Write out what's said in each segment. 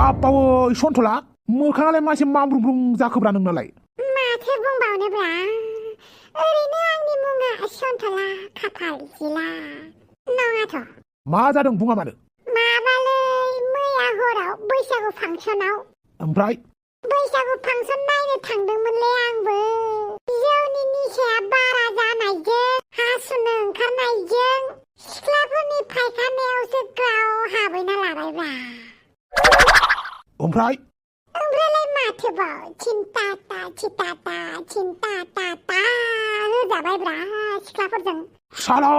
बापावै सन्थला मोखाङालाय मासे मामब्रुं जाखोब्रा नोंनालाय माथो बुंबावनोब्रा ओरैनो आंनि मुङा सन्थला खाफाल जिला नङाथ' मा जादों बुङा मानो माबालै मैया हराव बैसागु फांसनाव ओमफ्राय बैसागु फांसन नायनो थांदोंमोनलै आंबो जौनि निसाया बारा जानायजों हासुनो ओंखारनायजों सिख्लाफोरनि फायखानायावसो गाव हाबैना लाबायब्रा ओमफ्रायलाय माथोबाव चिन्ताता चिताता चिन्ताता होजाबायब्रा सिख्लाफोरजों साला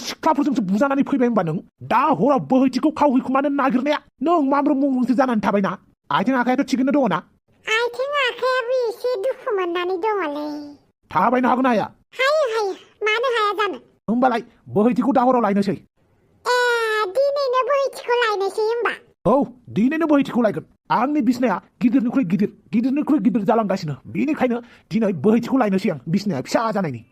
सिख्लाफोरजोंसो बुजानानै फैबाय होनबा नों दा हराव बोहैथिखौ खावहैखुमानो नागिरनाया नों मामब्रुं मुंब्रुंसो जानानै थाबायना आथिं आखायाथ' थिगैनो दङ ना आथिं आखायाबो एसे दुखु मोननानै दङलै थाबायनो हागोन हाया हायो मानो हाया जानो होमबालाय बोहैथिखौ दा हराव लायनोसै दिनैनो बोहैथिखौ लायनोसै होमबा औ दिनैनो बोहैथिखौ लायगोन आंनि बिसनाया गिदिरनिख्रुइ गिदिर जालांगासिनो बेनिखायनो दिनै बोहैथिखौ लायनोसै आं बिसनाया फिसा जानायनि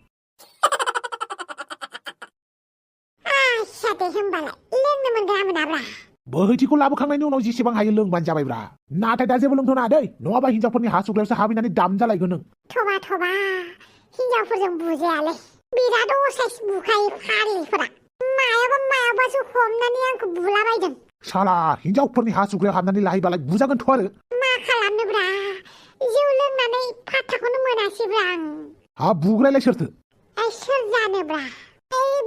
दे होमबालाय लोंनो मोनगोना मोनाब्रा बोहैथिखौ लाबोखांनायनि उनाव जेसेबां हायो लोंबानो जाबायब्रा नाथाय दा जेबो लोंथ'ना दै नङाबा हिनजावफोरनि हासुग्रायावसो हाबैनानै दाम जालायगोन नों थबा हिनजावफोरजों बुजायालै बिराद असाइस बुखायो फाग्लिफोरा मायाबासो हमनानै आंखौ बुलाबायदों साला हिनजावफोरनि हासुग्रायाव हाबनानै लाहैबालाय बुजागोनथ' आरो मा खालामनोब्रा जौ लोंनानै फात्ताखौनो मोनासैब्रा आं हा बुग्रायलाय सोरथो सोर जानोब्रा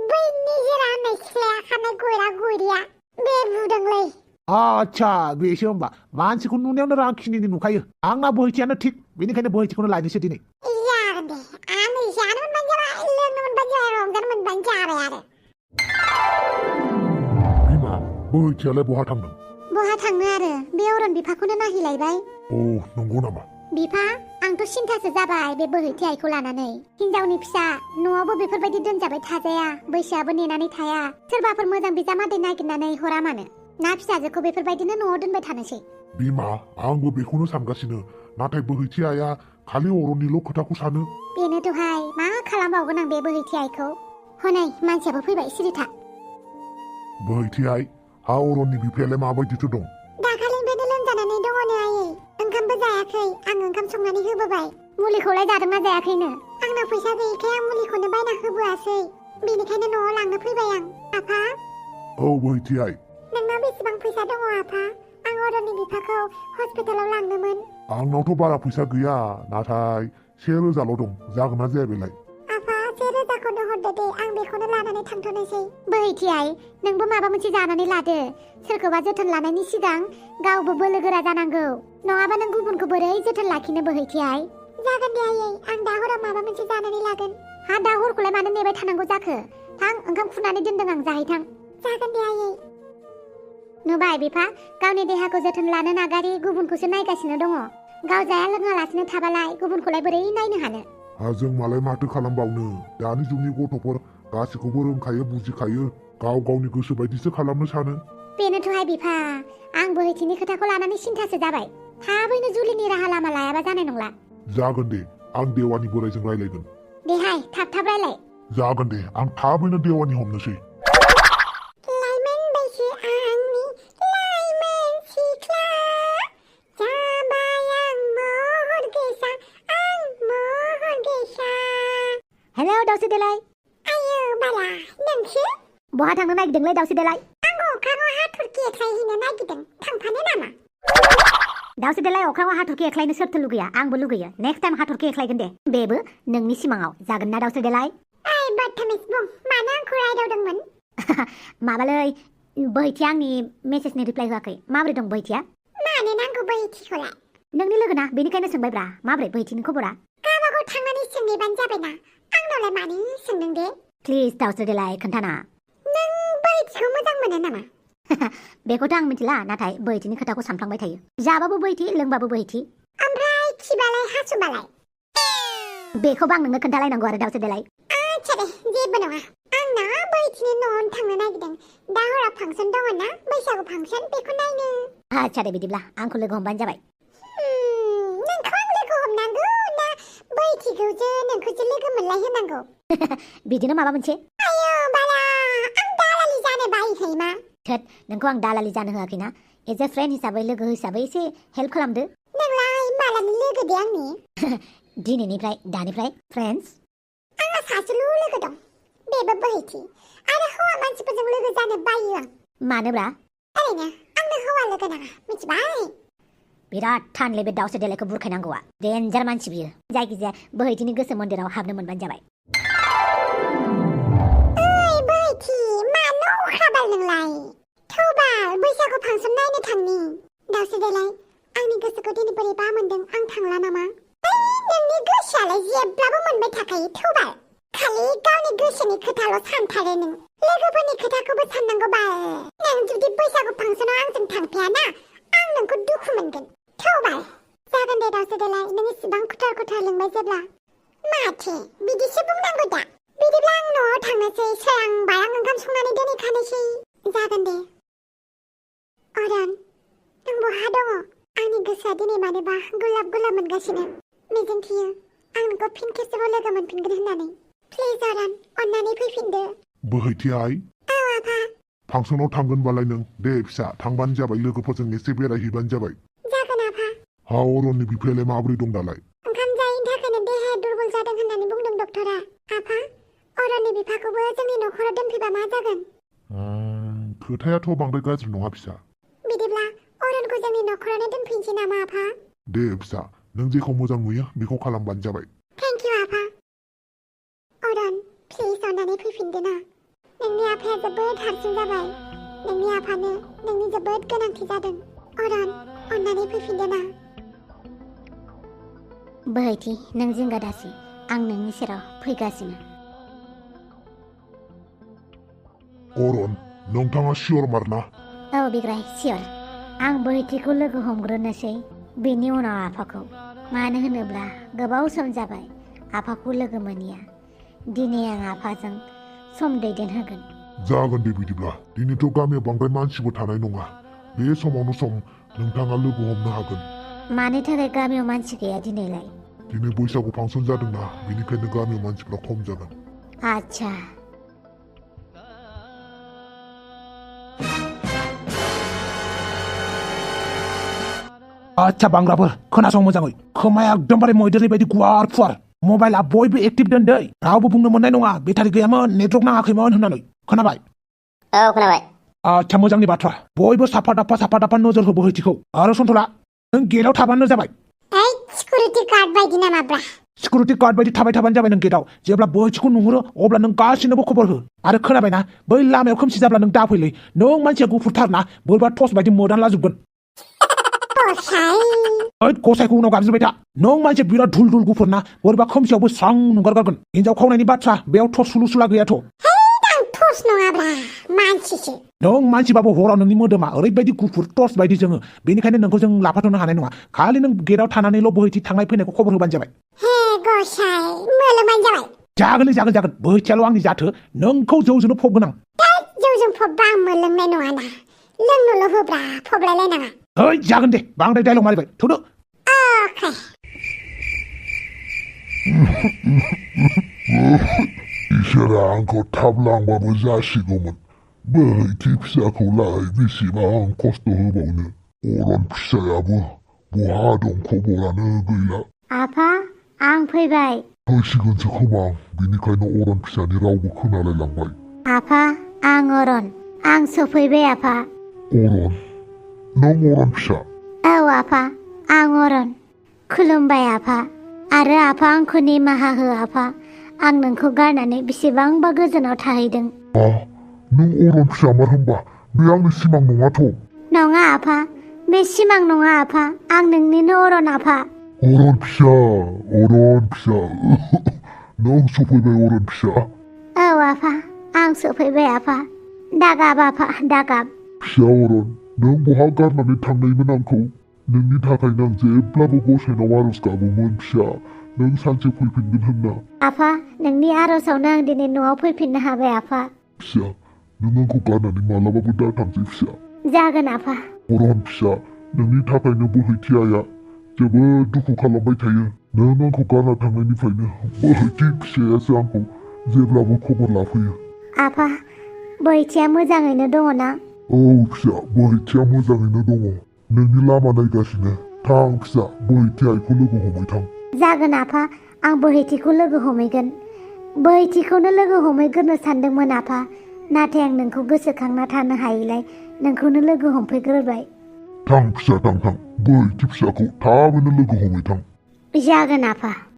बै निजोरा होननाय सिख्लाया खानाय गयरा गयरिया बे बुदोंलै आच्छा बेसो होमबा मानसिखौ नुनायावनो रांखिनिनि नुखायो आंना बोहैथियानो थिग बेनिखायनो बोहैथिखौनो लायनोसै दिनै जागोन दे आं जानो मोनबानो जाबाय लोंनो मोनबानो जाबाय रंजानो मोनबानो जाबाय आरो बिमा बोहैथियालाय बहा थांदों बहा थांनो आरो बे अरन बिफाखौनो नायहैलायबाय औ नंगौ नामा बिफा आंथ' सिन्थासो जाबाय बे बोहैथि आइखौ लानानै हिनजावनि फिसा न'आवबो बेफोरबायदि दोनजाबाय थाजाया बैसोआबो नेनानै थाया सोरबाफोर मोजां बिजामादै नागिरनानै हरा मानो ना फिसाजोखौ बेफोरबायदिनो न'आव दोनबाय थानोसै बिमा आंबो बेखौनो सानगासिनो नाथाय बोहैथि आइया खालि अरननिल' खोथाखौ सानो बेनोथ'हाय मा खालामबावगोन आं बे बोहैथि आइखौ हनै मानसियाबो फैबाय सिरिथा बोहैथि आइ हा अरननि बिफायालाय माबायदिथो दं दाखालिनिफ्रायनो लोमजानानै दङनो आयै ओंखामबो जायाखै आं ओंखाम संनानै होबोबाय मुलिखौलाय जादोंना जायाखैनो आंनाव फैसा गैयैखाय आं मुलिखौनो बायना होबोआसै बेनिखायनो न'आव लांनो फैबाय आं आफा औ बोहैथि आइ नोंनाव बेसेबां फैसा दङ आफा आं अरननि बिफाखौ हस्पिटालाव लांनोमोन आंनावथ' बारा फैसा गैया नाथाय 1000 दं जागोन ना जाया बेलाय आफा 1000खौनो हरदो दे आं बेखौनो लानानै थांथ'नोसै बोहैथि आइ नोंबो माबा मोनसे जानानै लादो सोरखौबा जोथोन लानायनि सिगां गावबो बोलो गोरा जानांगौ नङाबा नों गुबुनखौ बोरै जोथोन लाखिनो बोहैथि आइ जागोन दे आयै आं दा हराव माबा मोनसे जानानै लागोन हा दा हरखौलाय मानो नेबाय थानांगौ जाखो थां ओंखाम खुरनानै दोनदों आं जाहैथां जागोन दे आयै नुबाय बिफा गावनि देहाखौ जोथोन लानो नागारि गुबुनखौसो नायगासिनो दङ गाव जाया लोङालासिनो थाबालाय गुबुनखौलाय बोरै नायनो हानो जों मालाय माथो खालामबावनो दानि जुगनि गथ'फोर गासिखौबो रोंखायो बुजिखायो गाव गावनि गोसो बायदिसो खालामनो सानो बेनोथ'हाय बिफा आं बोहैथिनि खोथाखौ लानानै सिन्थासो जाबाय थाबैनो जुलिनि राहा लामा लायाबा जानाय नंला जागोन दे आं देवानि बोराइजों रायलायगोन देहाय थाब रायलाय जागोन दे आं थाबैनो देवानि हमनोसै लाइमोन बैसो आंनि लाइमोन सिख्ला जाबाय आं महर गोसा हेलौ दाउस्रि देलाय आयौ बाला नोंसो बहा थांनो नागिरदोंलै दाउस्रि देलाय आं अख्राङाव हाथरखि एख्लायहैनो नागिरदों थांफानो नामा दाउस्रि देलाय अख्राङाव हाथरखि एख्लायनो सोरथो लुगैया आंबो लुगैयो नेक्स्ट टाइम हाथरखि एख्लायगोन दे बेबो नोंनि सिमाङाव जागोन ना दाउस्रि देलाय ओइ बदतमिज बुं मानो आंखौ रायदावदोंमोन माबालै बोहैथिया आंनि मेसेजनि रिप्लाय होआखै माबोरै दं बोहैथिया मानो नांगौ बोहैथिखौलाय नोंनि लोगोना बेनिखायनो सोंबायब्रा माबोरै बोहैथिनि खबरा गाबागाव थांनानै सोंहैबानो जाबायना आंनावलाय मानो सोंदों दे प्लिज दाउस्रि देलाय खोन्थाना नों बोहैथिखौ मोजां मोनो नामा बेखौथ' आं मिथिला नाथाय बोहैथिनि खोथाखौ सानफ्लांबाय थायो जाबाबो बोहैथि लोंबाबो बोहैथि ओमफ्राय खिबालाय हासुबालाय बेखौबो आं नोंनो खोन्थालायनांगौ आरो दाउस्रि देलाय आच्छा दे जेबो नङा आंना बोहैथिनि न'आवनो थांनो नागिरदों दा हराव फांसन दङ ना बैसागु फांसन बेखौ नायनो आच्छा दे बिदिब्ला आंखौ लोगो हमबानो जाबाय नोंखौ आं लोगो हमनांगौ ना बोहैथिखौसो नोंखौसो लोगो मोनलाय होनांगौ बिदिनो माबा मोनसे आयौ बाला आं दालालि जानो बायोखै मा थोद नोंखौ आं दालालि जानो होआखैना एज ए फ्रेन्ड हिसाबै लोगो हिसाबै एसे हेल्प खालामदो नोंलाय मालानि लोगो दे आंनि दिनैनिफ्राय दानिफ्राय फ्रेन्ड्स आंहा सासेल' लोगो दं बेबो बोहैथि आरो हौवा मानसिफोरजों लोगो जानो बायो आं मानोब्रा ओरैनो आंनो हौवा लोगो नाङा मिथिबाय बिराद थानलै बे दाउसा देलायखौ बुरखायनांगौआ डेन्जार मानसि बियो जायखिजाया बोहैथिनि गोसो मन्दिराव हाबनो मोनबानो जाबाय ओइ बोहैथि मानो अख्राबाल नोंलाय थौबाल बैसागु फांसन नायनो थांनि दाउसा देलाय आंनि गोसोखौ दिनै बोरैबा मोनदों आं थांला नामा नोंनि गोसोआलाय जेब्लाबो मोनबाय थाखायो थौबाल खालि गावनि गोसोनि खोथाल' सानथारो नों लोगोफोरनि खोथाखौबो साननांगौ बाल नों जुदि बैसागु फांसनाव आंजों थांफायाना आं नोंखौ दुखु मोनगोन थौबाल जागोन दे दाउसा देलाय नों इसिबां खुथार खुथार लोंबाय जेब्ला माथो बिदिसो बुंनांगौ दा बिदिब्ला आं न'आव थांनोसै सोरांबाय आं ओंखाम संनानै दोनहैखानोसै जागोन दे अरन नों बहा दङ आंनि गोसोआ दिनै मानोबा गुलाब गुलाब मोनगासिनो मिजिंथियो आं नोंखौ फिन खेबसेबाव लोगो मोनफिनगोन होननानै प्लिज अरन अन्नानै फैफिनदो बोहैथि आइ औ आफा फांसनाव थांगोनबालाय नों दे फिसा थांबानो जाबाय लोगोफोरजों एसे बेरायहैबानो जाबाय जागोन आफा हा अरननि बिफायालाय माबोरै दं दालाय ओंखाम जायैनि थाखायनो देहाया दुरबल जादों होननानै बुंदों डक्टरा आफा अरननि बिफाखौबो जोंनि न'खराव दोनफैबा मा जागोन खोथायाथ' बांद्राय गाज्रि नङा फिसा बिदिब्ला अरनखौ जोंनि न'खरावनो दोनफैनोसै नामा आफा दे फिसा नों जेखौ मोजां नुयो बेखौ खालामबानो जाबाय थेंक इउ आफा अरन प्लिज अन्नानै फैफिनदो ना नोंनि आफाया जोबोद हारसिं जाबाय नोंनि आफानो नोंनि जोबोद गोनांथि जादों अरन अन्नानै फैफिनदो ना बोहैथि नों जिंगा दासि आं नोंनि सेराव फैगासिनो अरन नोंथाङा सियर मारना औ बिग्राय सियर आं बोहैथिखौ लोगो हमग्रोनोसै बेनि उनाव आफाखौ मानो होनोब्ला गोबाव सम जाबाय आफाखौ लोगो मोनिया दिनै आं आफाजों सम दैदेनहोगोन जागोन दे बिदिब्ला दिनैथ' गामियाव बांद्राय मानसिबो थानाय नङा बे समावनो सम नोंथाङा लोगो हमनो हागोन मानि थाखाय गामियाव मानसि गैया दिनैलाय दिनै बैसागु फांसन जादोंना बेनिखायनो गामियाव मानसिफ्रा खम जागोन आच्छा आच्छा बांग्राफोर खोनासं मोजाङै खोमाया एकदमबारे मैदेरनि बायदि गुवार फुवार मबाइला बयबो एक्टिभ दोनदै रावबो बुंनो मोननाय नङा बेटारि गैयामोन नेटवर्क नाङाखैमोन होननानै खोनाबाय औ खोनाबाय आच्छा मोजांनि बाथ्रा बयबो साफा दाफा नोजोर हो बोहैथिखौ आरो सन्थला नों गेटआव थाबानो जाबाय ओइ सिकिउरिटि गार्ड बायदि नामा ब्रा सिकिउरिटि गार्ड बायदि थाबाय थाबानो जाबाय नों गेटआव जेब्ला बोहैथिखौ नुहुरो अब्ला नों गासिनोबो खबर हो आरो खोनाबायना बै लामायाव खोमसि जाब्ला नों दाफैलै नों मानसिया गुफुरथारना बोरैबा टर्च बायदि मोदानलाजोबगोन ओइ गसाइखौ उनाव गाबज्रिबाय था नों मानसिया बिराद धुल धुल गुफुरना बोरैबा खोमसियावबो स्रां नुगारगारगोन हिनजाव खावनायनि बाथ्रा बेयाव टर्च सुलुसुला गैयाथ' आं टर्च नङाब्रा मानसिसो नों मानसिबाबो हराव नोंनि मोदोमा ओरैबायदि गुफुर टर्च बायदि जोङो बेनिखायनो नोंखौ जों लाफाथ'नो हानाय नङा खालि नों गेटआव थानानैल' बोहैथि थांनाय फैनायखौ खबर होबानो जाबाय हे गसाइ मोलोमानो जाबाय जागोन बोहैथियाल' आंनि जाथो नोंखौ जौजोंनो फबगोन आं जौजों फबबा आं मोलोंनाय नङाना लोंनोल' होब्रा फबलायलायनाङा ओइ जागोन दे बांद्राय डायलग मारिबाय थुदो अके इसोरा आंखौ थाब लांबाबो जासिगौमोन बोहैथि फिसाखौलाय बेसेबां खस्थ' होबावनो अरन फिसायाबो बहा दं खबरानो गैला आफा आं फैबाय फैसिगोनसो खोमा बेनिखायनो अरन फिसानि रावबो खोनालायलांबाय आफा आं अरन आं सफैबाय आफा अरन नों अरन फिसा औ आफा आं अरन खुलुमबाय आफा आरो आफा आंखौ निमाहा हो आफा आं नोंखौ गारनानै बेसेबांबा गोजानाव थाहैदों नों अरन फिसामार होनबा बे आंनि सिमां नङाथ' नङा आफा बे सिमां नङा आफा आं नोंनिनो अरन आफा अरन फिसा नों सफैबाय अरन फिसा औ आफा आं सफैबाय आफा दागाब आफा दागाब फिसा अरन नों बहा गारनानै थांनायमोन आंखौ नोंनि थाखायनो आं जेब्लाबो गसाइनाव आरज गाबोमोन फिसा नों सानसे फैफिनगोन होनना आफा नोंनि आर'जावनो आं दिनै न'आव फैफिननो हाबाय आफा फिसा नों आंखौ गारनानै मालाबाबो दाथांसै फिसा जागोन आफा अरन फिसा नोंनि थाखायनो बोहैथि आइया जोबोद दुखु खालामबाय थायो नों आंखौ गारना थांनायनिफ्रायनो बोहैथि फिसायासो आंखौ जेब्लाबो खबर लाफैयो आफा बोहैथिया मोजाङैनो दङ ना औ फिसा बोहैथिया मोजाङैनो दङ नोंनि लामा नायगासिनो थां फिसा बोहैथि आइखौ लोगो हमै थां जागोन आफा आं बोहैथिखौ लोगो हमहैगोन बोहैथिखौनो लोगो हमहैग्रोनो सानदोंमोन आफा नाथाय आं नोंखौ गोसोखांना थानो हायैलाय नोंखौनो लोगो हमफैग्रोबाय थां फिसा थां बोहैथि फिसाखौ थाबैनो लोगो हमै थां जागोन आफा